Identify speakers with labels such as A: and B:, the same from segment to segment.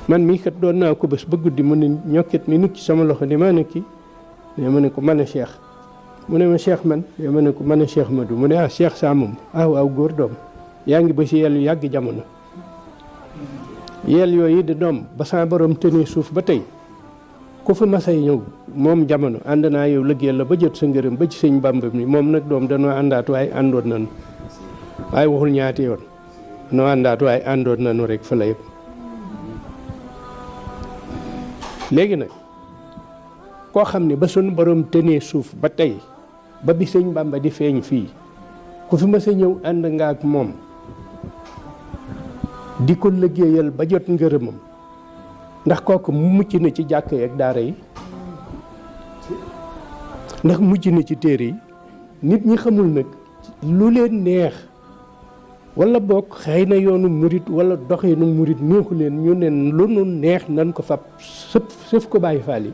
A: man mii kat doon naa ko bés ba guddi mu ne ñokket ni nit ci sama loxo ni maa ne kii ne ma ne ko mën a Cheikh mu ne ma Cheikh man ne ma ne ko mën a Cheikh Madou mu ne ah Cheikh saa moom ah waaw góor doom yaa ngi ba si yel yu yàgg jamono yel yooyu di doom ba sa borom tënee suuf ba tey ku fi masay ñëw moom jamono ànd naa yow liggéeyal la ba jot sa ngërëm ba ci sëñ Bamba mi moom nag doom danoo àndaat waaye àndoon nañu waaye waxul ñaati yoon danoo àndaat waaye àndoon nañu rek fa la yëpp léegi nag koo xam ne ba suñu borom tënee suuf ba tey ba bi sëñ Bamba di feeñ fii ku fi masa ñëw ànd nga ak moom di ko liggéeyal ba jot ngërëmam ndax kooku mucc na ci jàkk yi ak daara yi ndax mucc na ci téere yi nit ñi xamul nag lu leen neex wala bokk xëy na yoonu murit wala doxinu murit neexu leen ñu ne lu nu neex nan ko fab sëf ko bàyyi faal yi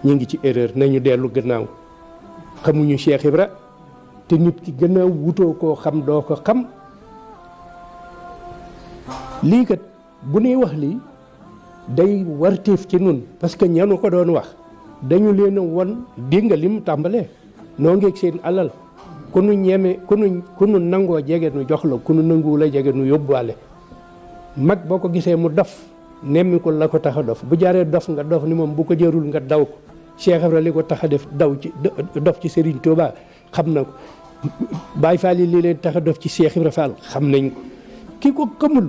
A: ñu ngi ci erreur nañu dellu gannaaw xamuñu Cheikh Ibra te nit ki gannaaw wutoo koo xam doo ko xam lii kat bu nuy wax lii day wartiif ci nun parce que ñanu ko doon wax dañu leen a won dégg nga li mu tàmbalee noo ngeeg seen alal ku nu ñeme ku nu nangoo jege nu jox la ku nu nanguwu la jege nu yóbbuwaale mag boo ko gisee mu dof nemmi ko la ko tax a dof bu jaree dof nga dof ni moom bu ko jërul nga daw ko Cheikh Ibra li ko tax a def daw ci dof ci Serigne Touba xam na ko Baye Fall yi lii leen tax a dof ci Cheikh Ibra Fall xam nañ ko ki ko xamul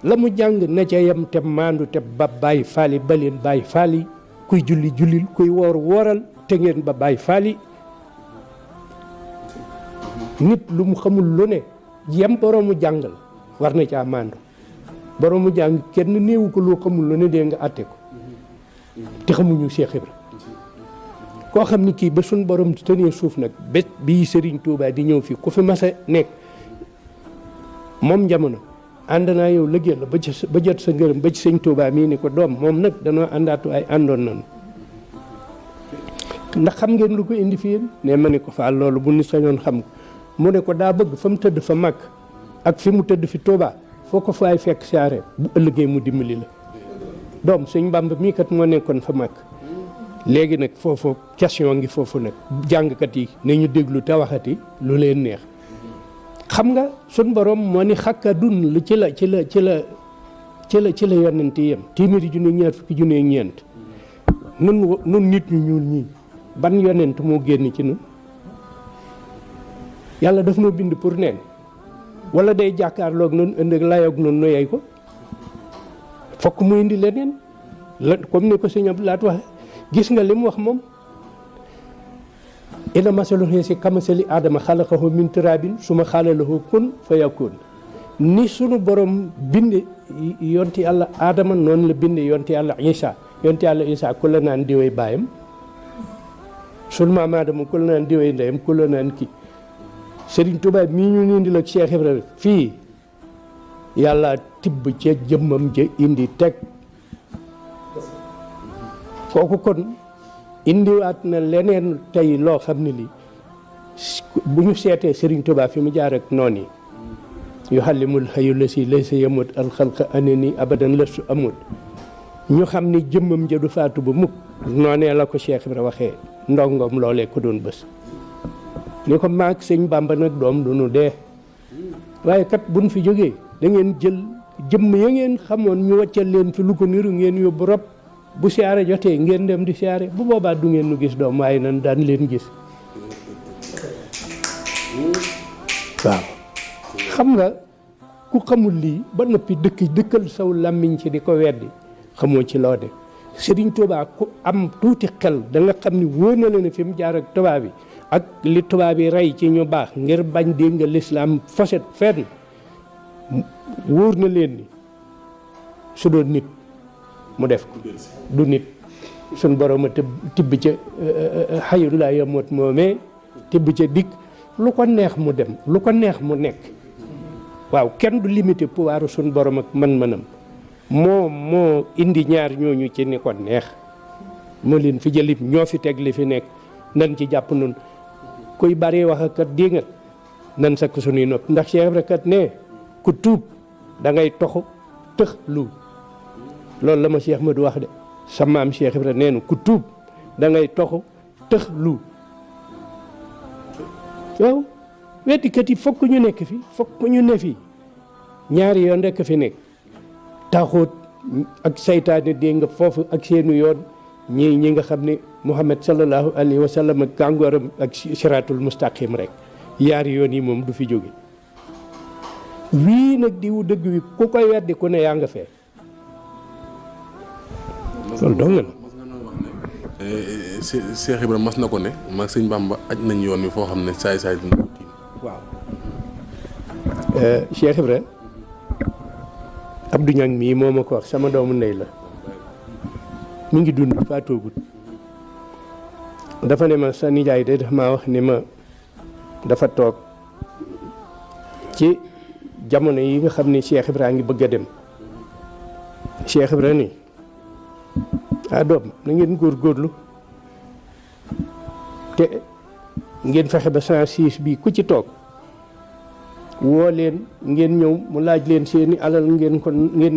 A: la mu jàng na ca yem te maandu te ba Baye Fall yi ba leen Baye Fall yi kuy julli jullil kuy woor wooral te ngeen ba Baye Fall yi nit lu mu xamul lu ne yem boroomu jàngal war na caa maandu boroomu jàng kenn néewu ko loo xamul lu ne dee nga àtte ko te xamuñu Cheikh Ibra koo xam ni kii ba suñ borom tënee suuf nag bés bii Serigne Touba di ñëw fii ku fi mas a nekk moom jamono ànd naa yow liggéey la ba jot sa ngërëm ba ci sëñ Touba mii ni ko doom moom nag danoo àndaatu ay àndoon nañu ndax xam ngeen lu ko indi fi yéen ne ma ne ko faal loolu bu ñu sañoon xam ko mu ne ko daa bëgg fa mu tëdd fa mag ak fi mu tëdd fi Touba foo ko faay fekk saare bu ëllëgee mu dimbali la doom sëñ Bamba mii kat moo nekkoon fa mag léegi nag foofu question ngi foofu nag jàngkat yi ne ñu déglu te waxati lu leen neex xam nga sun borom moo ni xakka dun lu ci la yonent yem téeméeri junne ñaar fukki junne ak ñeent nun nit ñu ñuul ñii ban yonent moo génn ci nun yàlla daf noo bind pour neen wala day jàkkaarloog noonu ëndëg layoog noonu nu yey ko fokk mu indi leneen la comme ni ko sëñ Abdou Lahat waxe gis nga li mu wax moom ina masalu xeesi kamasali aadama xalaqahu min turabin suma xaalalahu kun fa yakun ni sunu borom binde yonti yàlla aadama noonu la binde yonti yàlla isa ku la naan diwee baayam sunu maam aadama ku la naan diwee ndeyam ku la naan kii Serigne Touba mii ñu nindi la Cheikh Ibrahima fii yàlla tibb ca jëmmam ja indi teg kooku kon indiwaat na leneen tey loo xam ne li bu ñu seetee Serigne Touba fi mu jaar ak noon yi yu xalimul xayu la si lay sa yamut alxalqa anani abadan la su amut ñu xam ni jëmmam ja du faatu ba mukk noonee la ko Cheikh Ibrahima waxee ndongoom loolee ko doon bés ni ko maag sëñ Bamba nag doom du nu dee waaye kat buñ fi jógee da ngeen jël jëmm ya ngeen xamoon ñu wàccal leen fi lu ko niru ngeen yóbbu rob bu siyaare jotee ngeen dem di siyaare bu boobaa du ngeen nu gis doom waaye nan daan leen gis waaw xam nga ku xamul lii ba noppi dëkkal saw làmmiñ ci di ko weddi xamoo ci loo de Serigne Touba ku am tuuti xel da nga xam ni wóor na la ne fi mu jaar ak tubaab bi ak li tubaab yi rey ci ñu baax ngir bañ dégg nga lislaam foset fenn wóor na leen ni su doon nit mu def ko du nit suñ borom a tibb ca xayu laa yamut moomee tibb ca dikk lu ko neex mu dem lu ko neex mu nekk waaw kenn du limité pouvoiru suñ borom ak man-manam moo indi ñaar ñooñu ci ni ko neex moo leen fi jëlit ñoo fi teg li fi nekk nan ci jàpp nun kuy bari wax ak kat dingat nan sakk suñuy nopp ndax Cheikh Ibra kat ne ku tuub da ngay toxu tëx lu loolu la ma Cheikh Madou wax de sa maam Cheikh Ibra nee na ku tuub da ngay toxu tëx lu waaw weddikat yi fokk ñu nekk fi fokk ñu ne fi ñaari yoon rekk fi nekk taxut ak saytaane dégg nga foofu ak seenu yoon ñi nga xam ne Muhammad sallallahu alayhi wa sallam ak gàngooram ak siraatul mustaqim rek yaari yoon yi moom du fi jóge wii nag diwu dëgg wi ku koy weddi ku ne yaa nga fee loolu dong la
B: Cheikh Ibrahima mas na ko ne mag sëñ Bamba aj nañ yoon wi foo xam ne saay-saay dina ko tiim.
A: waaw Cheikh Ibrahima Abdou Niang mii moo ma ko wax sama doomu ndey la mi ngi dund faatoogut dafa ne ma sa nijaay de dafa maa wax ne ma dafa toog ci jamono yi nga xam ne Cheikh Ibrahima ngi bëgg a dem Cheikh Ibrahima ni doom na ngeen góorgóorlu te ngeen fexe ba 106 bi ku ci toog woo leen ngeen ñëw mu laaj leen seeni alal ngeen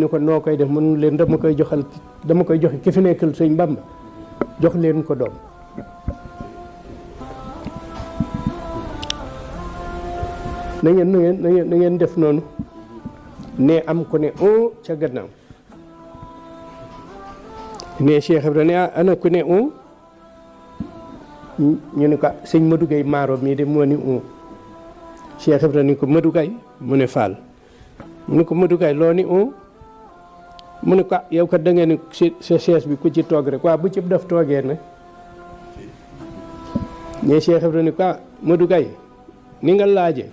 A: ni ko noo koy def mënu leen dama koy joxe ki fi nekkal sëñ Bamba jox leen ko doom na ngeen def noonu ne am ko ne ca gannaaw ne Cheikh Ibrahima ne ana ku ne ñu ne ko sëñ Madou Gueye Maaro mii de moo ni Cheikh Ibrahima ni ko Madou Gueye mu ne Fall mu ne ko Madou Gueye loo ni mu ne ko yow kat da ngeen ni sa chaise bi ku ci toog rek waaw bu ci def toogee nag ne Cheikh Ibrahima ni ko Madou Gueye ni nga laaje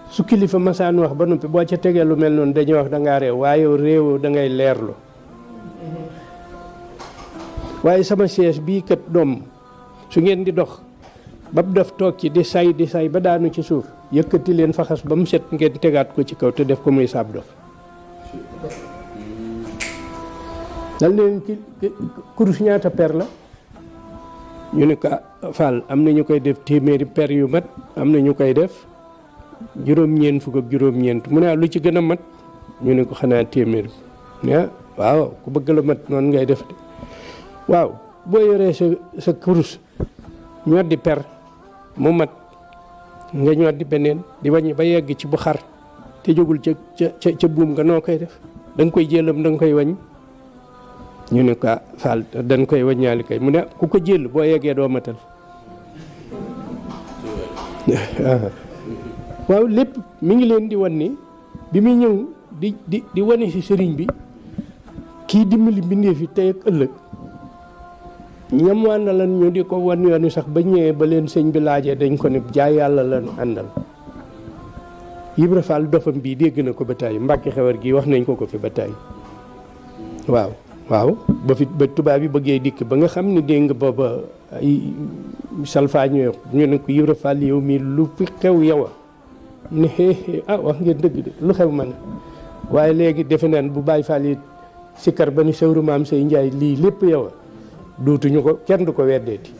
A: su kilifa masaan wax ba noppi boo ca tegee lu mel noonu dañuy wax da ngaa réew waaye yow réew da ngay leerlu waaye sama chaise bii kat doom su ngeen di dox ba mu def toog ci di say ba daanu ci suuf yëkkati leen faxas ba mu set ngeen tegaat ko ci kaw te def ko muy saab dof dal leen ki kurus ñaata per la ñu ne ko Fall am na ñu koy def téeméeri per yu mat am na ñu koy def juróom-ñeent fukk ak juróom-ñeent mu ne lu ci gën a mat ñu ne ko xanaa téeméer bi waaw ku bëgg la mat noonu ngay def de waaw boo yoree sa kurus ñoddi per mu mat nga ñoddi beneen di wàññi ba yegg ci bu xar te jógul ca buum nga noo koy def da nga koy jëlam da nga koy wàññ ñu ne ko Fall dañ koy wàññaali kay mu ne ku ko jël boo yeggee doo matal waaw lépp mi ngi leen di wan ni bi muy ñëw di wane ci sëriñ bi kii dimbali mbindeef yi tey ak ëllëg ñam waan na lan ñu di ko wan yoon sax ba ñëwee ba leen sëñ bi laajee dañ ko ne jaay yàlla lañu àndal Ibra Fall dofam bii dégg na ko ba tàyyi Mbàkke Xewar gi wax nañ ko fi ba tàyyi waaw ba tubaab yi bëggee dikk ba nga xam ne dégg nga booba ay salfaañoo ñu ne ko Ibra Fall yow mii lu fi xew yow a ne wax ngeen dëgg de lu xew man waaye léegi defe naan bu Baay Fall yi sikkar ba ni sëwru maam say njaay lii lépp yow a dootuñu ko kenn du ko weddeeti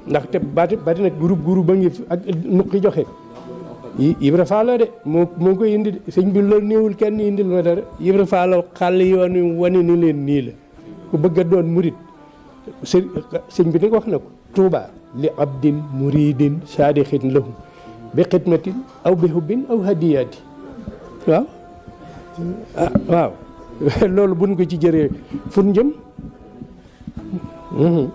A: ndaxte bari nag groupe ba ngi ak nuqi joxe Ibra Fall de moo koy indi sëñ bi loolu néewul kenn indil ma dara Ibra Fall xàll yoon wi wane ni leen nii la ku bëgg a doon murit sëñ bi ni ko wax na ko Tuuba li abdin muridin saadixin lahum bi xidmatin aw bi hubbin aw hadiyaati waaw loolu buñ ko ci jëree fun jëm
B: waaw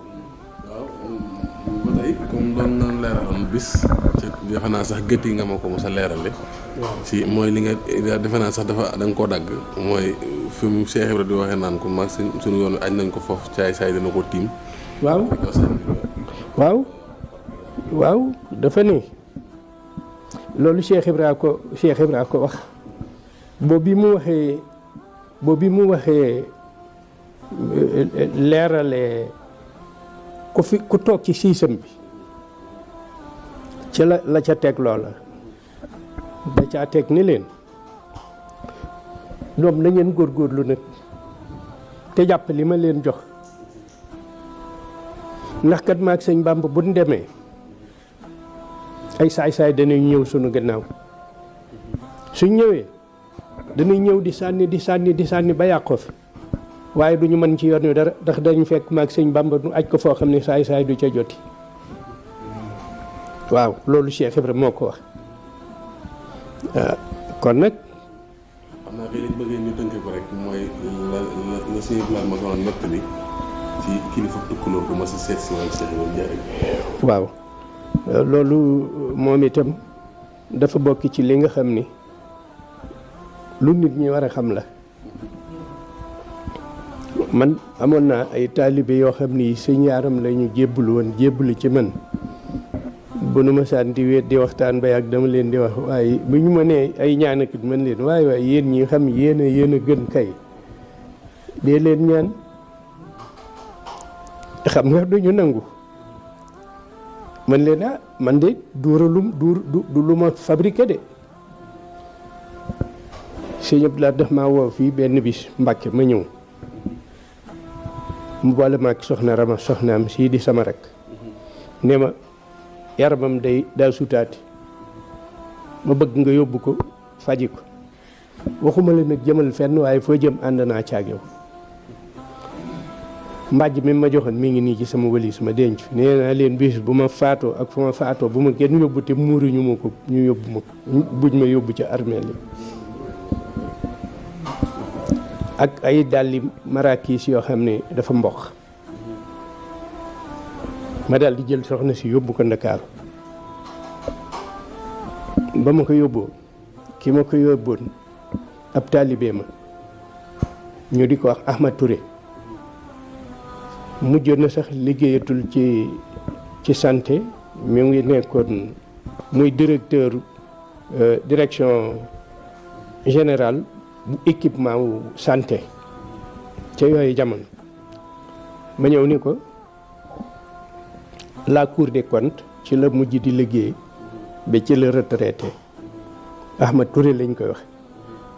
B: ba tey comme doon na leeraloon bis ci defe naa sax gët yi nga ma ko mos a leerale si mooy li nga defe naa sax da nga koo dagg mooy fi mu Cheikh Ibra di waxee naan ko mag suñu yoon wi añ nañ ko foofu caay saay dina ko tiim
A: waaw dafa ne loolu Cheikh Ibra ko wax boobu bi mu waxee leerale ku toog ci siisam bi ci la ca teg loola da caa teg ni leen doom na ngeen góorgóorlu nag te jàpp li ma leen jox ndax kat maag sëñ Bàmba bu ñu demee ay saay-saay danañ ñëw sunu gannaaw suñ ñëwee dañuy ñëw di sànni ba yàqoo fi waaye du ñu mën ci yoon wi dara ndax dañu fekk maag sëñ Bamba nu aj ko foo xam ne saay du ca joti waaw loolu Cheikh Ibrahima moo ko wax kon nag
B: xam naa kay liñ bëggee ñu tënke ko rek mooy la sëñ Ibrahima ma ko nett li ci kilifa tukkuloo bu ma si seet si woon Cheikh Ibrahima Ndiaye.
A: waaw loolu moom itam dafa bokk ci li nga xam ni lu nit ñi war a xam la man amoon naa ay taalibe yoo xam ni sëñ Yaaram la ñu jébbalu ci man bu nu ma saan di wéet di waxtaan ba yàgg dama leen di wax waaye bu ñu ma nee ay ñaanakit man leen waaye yéen ñi xam yéen a gën kay dee leen ñaan xam nga duñu nangu man leen man de du lu ma fabriqué de sëñ Abdoulaye daf maa woo fii benn bis Mbàkke ma ñëw mu boole ma ak soxnaam sii di sama rek ne ma yaramam daa sutaati ma bëgg nga yóbbu ko faji ko waxuma la nag jëmal fenn waaye foo jëm ànd naa caag yow mbàjj mi ma joxoon mi ngi nii ci sama walis ma denc nee naa leen bis bu ma faatoo ak fu ma faatoo bu ma kenn yóbbu te muuruñu ma ko ñu yóbbu ma ko buñ ma yóbbu ca armeel yi ak ay dàlli marakiis yoo xam ne dafa mboq ma daal di jël soxna si yóbbu ko Ndakaaru ba ma ko yóbboo ki ma ko yóbboon ab taalibe ma ñu di ko wax Ahmad Touré mujjoon na sax liggéeyatul ci santé mi ngi nekkoon muy directeur direction générale bu équipement wu santé ca yooyu jamono ma ñëw ni ko la Cour des comptes ci la mujj di liggéey ba ci la retraité Ahmad Touré lañ koy wax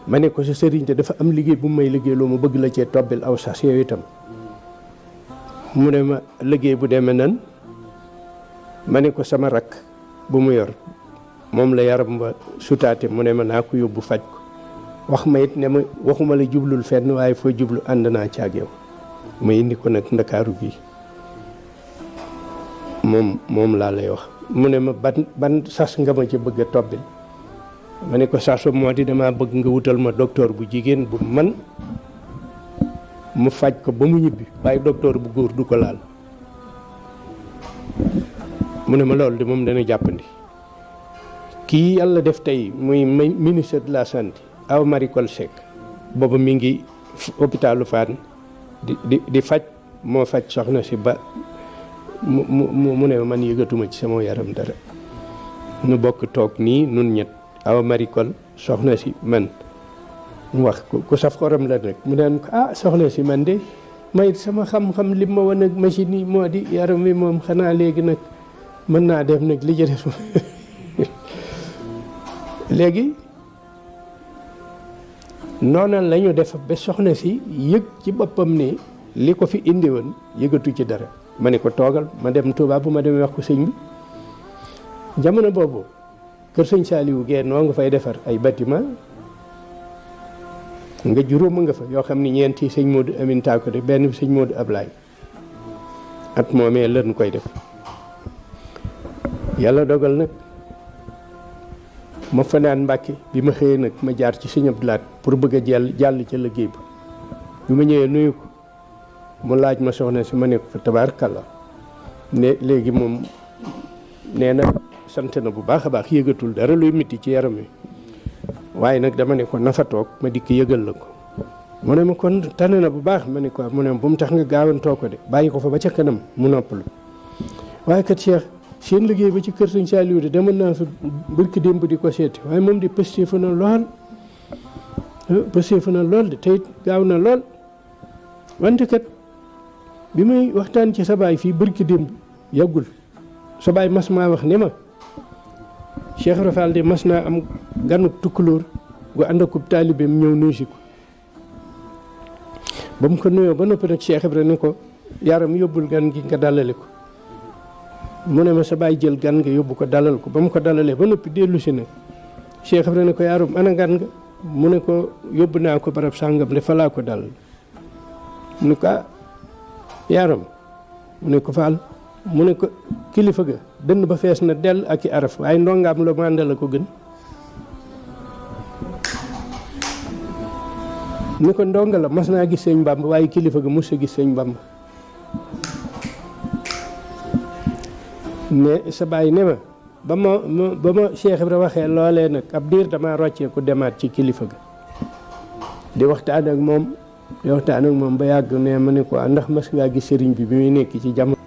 A: ma ne ko sa sëriñ te dafa am liggéey bu may liggéey loo ma bëgg la cee tobbil aw sas yow itam mu ne ma liggéey bu demee nan ma ne ko sama rakk bu mu yor moom la yaram ba sutaate mu ne ma naa ko yóbbu faj ko wax ma it ne ma waxuma la jublul fenn waaye foo jublu ànd naa ci ak yow ma indi ko nag Ndakaaru bii moom laa lay wax mu ne ma ban sas nga ma ci bëgg a tobbil ma ne ko sasu moo di dama bëgg nga wutal ma docteur bu jigéen bu man mu faj ko ba mu ñibbi waaye docteur bu góor du ko laal mu ne ma loolu de moom dana jàppandi kii yàlla def tey muy ministre de la santé Awa Marie Coll Seck booba mi ngi hôpitalu Fann di faj moo faj soxna si ba mu ne man yëgatuma ci sama yaram dara nu bokk toog nii nun ñett Awa Marie Coll soxna si man mu wax ku saf xorom la nag mu naan ko soxna si man de may sama xam-xam li ma wan ak machine yi moo di yaram wi moom xanaa léegi nag mën naa def nag li ci des léegi noona la ñu def ba soxna si yëg ci boppam ni li ko fi indi woon yëgatu ci dara ma ne ko toogal ma dem Touba bu ma demee wax ko sëñ bi jamono boobu kër sëñ Saliou Guèye noo nga fay defar ay bâtiment nga juróoma nga fa yoo xam ni ñeenti sëñ Modou Amin Tako de benn bi sëñ Modou Ablaye at moomee lan koy def yàlla dogal nag ma fanaan Mbàkke bi ma xëyee nag ma jaar ci sëñ Abdou Lahat pour bëgg a jàll ca liggéey ba bi ma ñëwee nuyu ko mu laaj ma soxna si ma ne ko fa tabaarkalla ne léegi moom nee na sant na bu baax a baax yëgatul dara luy métti ci yaram wi waaye nag dama ne ko nafa toog ma dikk yëgal la ko mu ne ma kon tane na bu baax ma ne ko mu ne bu mu tax nga gaawantoo ko de bàyyi ko fa ba ca kanam mu noppalu waaye kat Cheikh seen liggéey ba ci kër sëñ Saliou de demoon naa fa barki démb di ko seeti waaye moom di pëstéefu na lool de tey gaaw na lool wante kat bi may waxtaan ci sa baay fii barki démb yàggul sa baay mas maa wax ne ma Cheikh Rafal de mas naa am ganuk tukkulóor gu ànd akub taalibeem ñëw nuyu si ko ba mu ko nuyoo ba noppi nag Cheikh Ibra ne ko yaram yóbbul gan gi nga dalale ko mu ne ma sa baay jël gan nga yóbbu ko dalal ko ba mu ko dalalee ba noppi dellu si nag Cheikh Ibra ne ko yaram ana gan nga mu ne ko yóbbu naa ko barab sàngam de fa laa ko dal mu ne ko yaaram mu ne ko faal mu ne ko kilifa ga dënn ba fees na dell ak i araf waaye ndongaam la mànda la ko gën mu ne ko ndonga la mas naa gis sëñ Bamba waaye kilifa ga mos a gis sëñ Bamba mais sa baay ne ma ba ma Cheikh Ibra waxee loolee nag ab diir dama roccee ku demaat ci kilifa ga di waxtaan ak moom ba yàgg ne ma ne ko ndax mas ngaa gis sëriñ bi muy nekk ci jamono